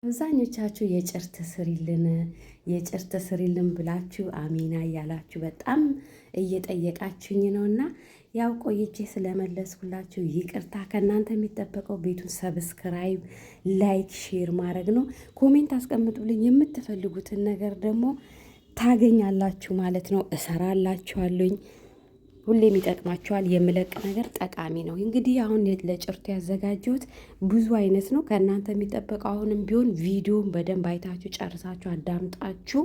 አብዛኞቻችሁ የጭርት ስሪልን የጭርት ስሪልን ብላችሁ አሚና እያላችሁ በጣም እየጠየቃችሁኝ ነውና ያው ቆይቼ ስለመለስኩላችሁ ይቅርታ። ከእናንተ የሚጠበቀው ቤቱን subscribe፣ like፣ share ማድረግ ነው። Comment አስቀምጡልኝ። የምትፈልጉትን ነገር ደግሞ ታገኛላችሁ ማለት ነው። እሰራላችኋለኝ። ሁሌም ይጠቅማቸዋል። የምለቅ ነገር ጠቃሚ ነው። እንግዲህ አሁን ለጭርቱ ያዘጋጀሁት ብዙ አይነት ነው። ከእናንተ የሚጠበቀው አሁንም ቢሆን ቪዲዮን በደንብ አይታችሁ ጨርሳችሁ አዳምጣችሁ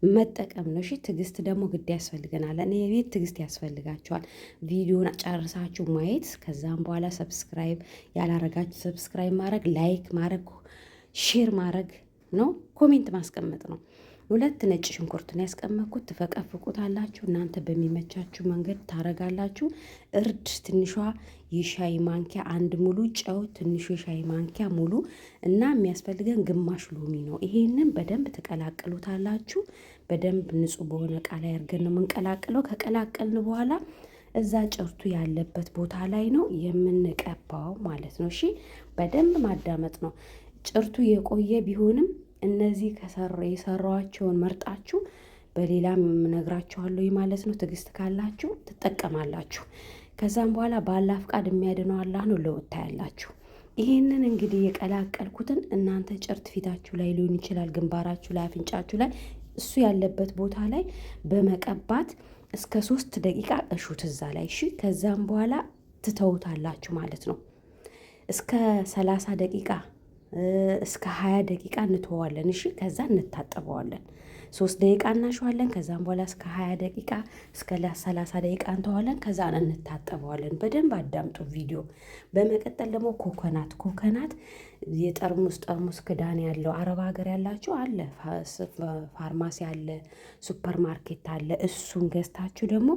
መጠቀም ነው። እሺ ትዕግስት ደግሞ ግድ ያስፈልገናል። እኔ የቤት ትዕግስት ያስፈልጋቸዋል። ቪዲዮን ጨርሳችሁ ማየት፣ ከዛም በኋላ subscribe ያላረጋችሁ subscribe ማድረግ፣ like ማድረግ፣ share ማድረግ ነው። Comment ማስቀመጥ ነው። ሁለት ነጭ ሽንኩርት ነው ያስቀመጥኩት። ትፈቀፍቁታላችሁ እናንተ በሚመቻችሁ መንገድ ታረጋላችሁ። እርድ ትንሿ የሻይ ማንኪያ አንድ ሙሉ፣ ጨው ትንሹ የሻይ ማንኪያ ሙሉ እና የሚያስፈልገን ግማሽ ሎሚ ነው። ይሄንን በደንብ ትቀላቅሉታላችሁ። በደንብ ንጹህ በሆነ እቃ ላይ አድርገን ነው የምንቀላቅለው። ከቀላቀልን በኋላ እዛ ጭርቱ ያለበት ቦታ ላይ ነው የምንቀባው ማለት ነው። እሺ በደንብ ማዳመጥ ነው። ጭርቱ የቆየ ቢሆንም እነዚህ የሰሯቸውን መርጣችሁ በሌላም እነግራችኋለሁ ማለት ነው። ትዕግስት ካላችሁ ትጠቀማላችሁ። ከዛም በኋላ በአላህ ፍቃድ የሚያድነው አላህ ነው። ለውጥ ታያላችሁ። ይሄንን እንግዲህ የቀላቀልኩትን እናንተ ጭርት ፊታችሁ ላይ ሊሆን ይችላል፣ ግንባራችሁ ላይ፣ አፍንጫችሁ ላይ እሱ ያለበት ቦታ ላይ በመቀባት እስከ 3 ደቂቃ እሹት እዛ ላይ እሺ። ከዛም በኋላ ትተውታላችሁ ማለት ነው። እስከ 30 ደቂቃ እስከ 20 ደቂቃ እንተወዋለን። እሺ ከዛ እንታጠበዋለን። 3 ደቂቃ እናሸዋለን። ከዛም በኋላ እስከ 20 ደቂቃ እስከ 30 ደቂቃ እንተዋለን። ከዛ እንታጠበዋለን። በደንብ አዳምጡ ቪዲዮ። በመቀጠል ደግሞ coconut coconut የጠርሙስ ጠርሙስ ክዳን ያለው አረብ ሀገር ያላችሁ አለ፣ ፋርማሲ አለ፣ ሱፐር ማርኬት አለ። እሱን ገዝታችሁ ደግሞ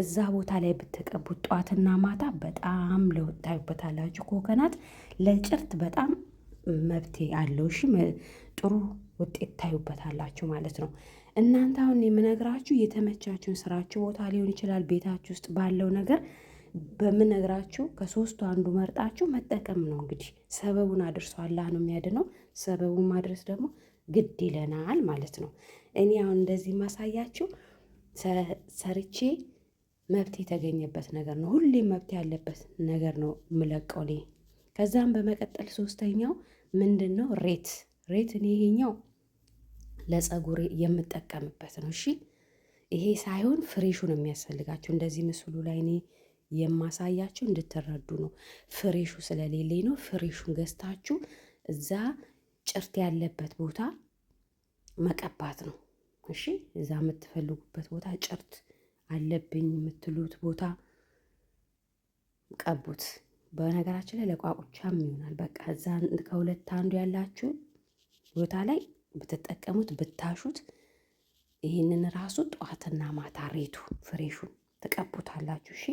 እዛ ቦታ ላይ ብትቀቡት ጠዋትና ማታ በጣም ለውጥ ታዩበታላችሁ። ኮኮናት ለጭርት በጣም መብቴ አለው። እሺ ጥሩ ውጤት ታዩበታላችሁ ማለት ነው። እናንተ አሁን የምነግራችሁ የተመቻችሁን ስራችሁ ቦታ ሊሆን ይችላል፣ ቤታችሁ ውስጥ ባለው ነገር በምነግራችሁ ከሶስቱ አንዱ መርጣችሁ መጠቀም ነው። እንግዲህ ሰበቡን አድርሶ አላህ ነው የሚያድነው። ሰበቡን ማድረስ ደግሞ ግድ ይለናል ማለት ነው። እኔ አሁን እንደዚህ ማሳያችሁ ሰርቼ መብት የተገኘበት ነገር ነው። ሁሌም መብት ያለበት ነገር ነው የምለቀው እኔ። ከዛም በመቀጠል ሶስተኛው ምንድን ነው? ሬት ሬት እኔ ይሄኛው ለፀጉሬ የምጠቀምበት ነው። እሺ ይሄ ሳይሆን fresh ኡ ነው የሚያስፈልጋችሁ። እንደዚህ ምስሉ ላይ እኔ የማሳያችሁ እንድትረዱ ነው። Fresh ኡ ስለሌለኝ ነው። Fresh ኡን ገዝታችሁ እዛ ጭርት ያለበት ቦታ መቀባት ነው። እሺ እዛ የምትፈልጉበት ቦታ ጭርት አለብኝ የምትሉት ቦታ ቀቡት። በነገራችን ላይ ለቋቁቻም ይሆናል። በቃ እዛ ከሁለት አንዱ ያላችሁ ቦታ ላይ ብትጠቀሙት ብታሹት ይህንን ራሱ ጠዋትና ማታ ሬቱ fresh ኡን ትቀቡታላችሁ። እሺ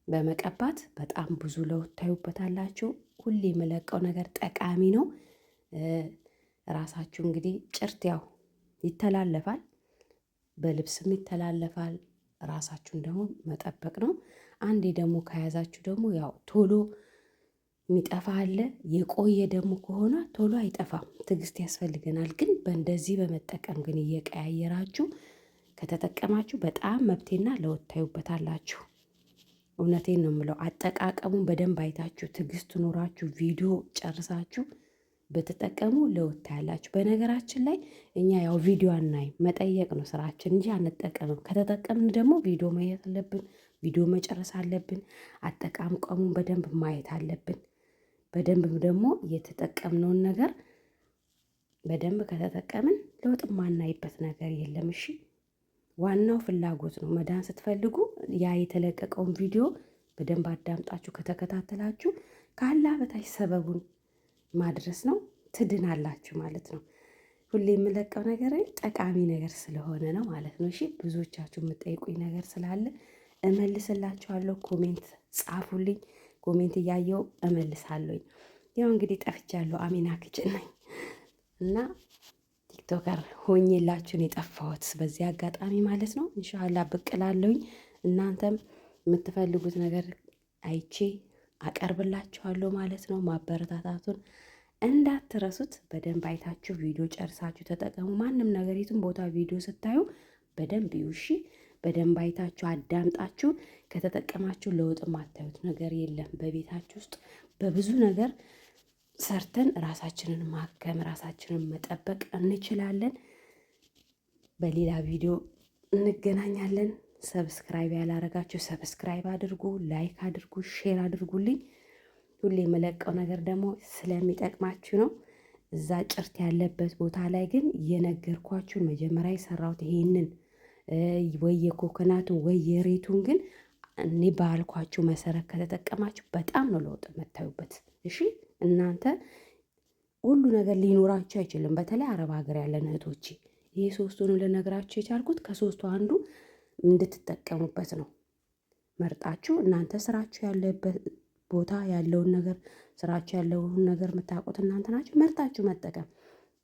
በመቀባት በጣም ብዙ ለውጥ ታዩበታላችሁ። ሁሌ የምለቀው ነገር ጠቃሚ ነው። ራሳችሁ እንግዲህ ጭርት ያው ይተላለፋል፣ በልብስም ይተላለፋል። ራሳችሁን ደግሞ መጠበቅ ነው። አንዴ ደግሞ ከያዛችሁ ደግሞ ያው ቶሎ የሚጠፋ አለ። የቆየ ደግሞ ከሆነ ቶሎ አይጠፋም። ትዕግስት ያስፈልገናል። ግን በእንደዚህ በመጠቀም ግን እየቀያየራችሁ ከተጠቀማችሁ በጣም መብቴና ለውጥ ታዩበታላችሁ። እውነቴን ነው የምለው። አጠቃቀሙን በደንብ አይታችሁ ትዕግስት ኖራችሁ ቪዲዮ ጨርሳችሁ ብትጠቀሙ ለውጥ ታያላችሁ። በነገራችን ላይ እኛ ያው ቪዲዮ አናይም፣ መጠየቅ ነው ስራችን እንጂ አንጠቀምም። ከተጠቀምን ደግሞ ቪዲዮ ማየት አለብን፣ ቪዲዮ መጨረስ አለብን፣ አጠቃቀሙን በደንብ ማየት አለብን። በደንብ ደግሞ የተጠቀምነውን ነገር በደንብ ከተጠቀምን ለውጥ ማናይበት ነገር የለም። እሺ ዋናው ፍላጎት ነው። መዳን ስትፈልጉ ያ የተለቀቀውን ቪዲዮ በደንብ አዳምጣችሁ ከተከታተላችሁ ከአላህ በታች ሰበቡን ማድረስ ነው፣ ትድናላችሁ ማለት ነው። ሁሌ የምለቀው ነገር ጠቃሚ ነገር ስለሆነ ነው ማለት ነው። እሺ ብዙዎቻችሁ የምጠይቁኝ ነገር ስላለ እመልስላችኋለሁ። Comment ጻፉልኝ። Comment እያየው እመልሳለሁኝ። ያው እንግዲህ ጠፍቻለሁ። አሚና Kitchen ነኝ እና TikToker ሆኜላችሁን የጠፋሁት በዚህ አጋጣሚ ማለት ነው። ኢንሻአላህ ብቅ እላለሁኝ። እናንተም የምትፈልጉት ነገር አይቼ አቀርብላችኋለሁ ማለት ነው። ማበረታታቱን እንዳትረሱት። በደንብ አይታችሁ ቪዲዮ ጨርሳችሁ ተጠቀሙ። ማንም ነገር የትም ቦታ ቪዲዮ ስታዩ በደንብ ይውሺ፣ በደንብ አይታችሁ አዳምጣችሁ ከተጠቀማችሁ ለውጥ የማታዩት ነገር የለም። በቤታችሁ ውስጥ በብዙ ነገር ሰርተን ራሳችንን ማከም ራሳችንን መጠበቅ እንችላለን። በሌላ ቪዲዮ እንገናኛለን። Subscribe ያላረጋችሁ subscribe አድርጉ፣ like አድርጉ፣ share አድርጉልኝ። ሁሌ የምለቀው ነገር ደግሞ ስለሚጠቅማችሁ ነው። እዛ ጭርት ያለበት ቦታ ላይ ግን የነገርኳችሁን መጀመሪያ የሰራሁት ይሄንን ወይ የኮኮናቱን ወይ የሬቱን ግን እኔ ባልኳችሁ መሰረት ከተጠቀማችሁ በጣም ነው ለውጥ የምታዩበት። እሺ እናንተ ሁሉ ነገር ሊኖራችሁ አይችልም። በተለይ አረብ ሀገር ያለን እህቶቼ ይህ ሶስቱንም ልነግራችሁ የቻልኩት ከሶስቱ አንዱ እንድትጠቀሙበት ነው። መርጣችሁ እናንተ ስራችሁ ያለበት ቦታ ያለውን ነገር ስራችሁ ያለውን ነገር የምታውቁት እናንተ ናችሁ። መርጣችሁ መጠቀም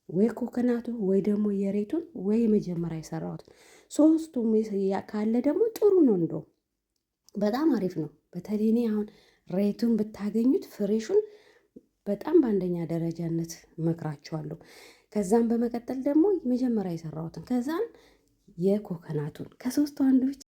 ወይ ኮኮናቱ ወይ ደግሞ የሬቱን ወይ መጀመሪያ የሰራሁትን ሶስቱም ካለ ደግሞ ጥሩ ነው። እንደውም በጣም አሪፍ ነው። በተለይ እኔ አሁን ሬቱን ብታገኙት fresh ኡን በጣም በአንደኛ ደረጃነት እመክራችኋለሁ። ከዛም በመቀጠል ደግሞ መጀመሪያ የሰራሁትን ከዛን የኮኮናቱን ከሶስቱ አንዱ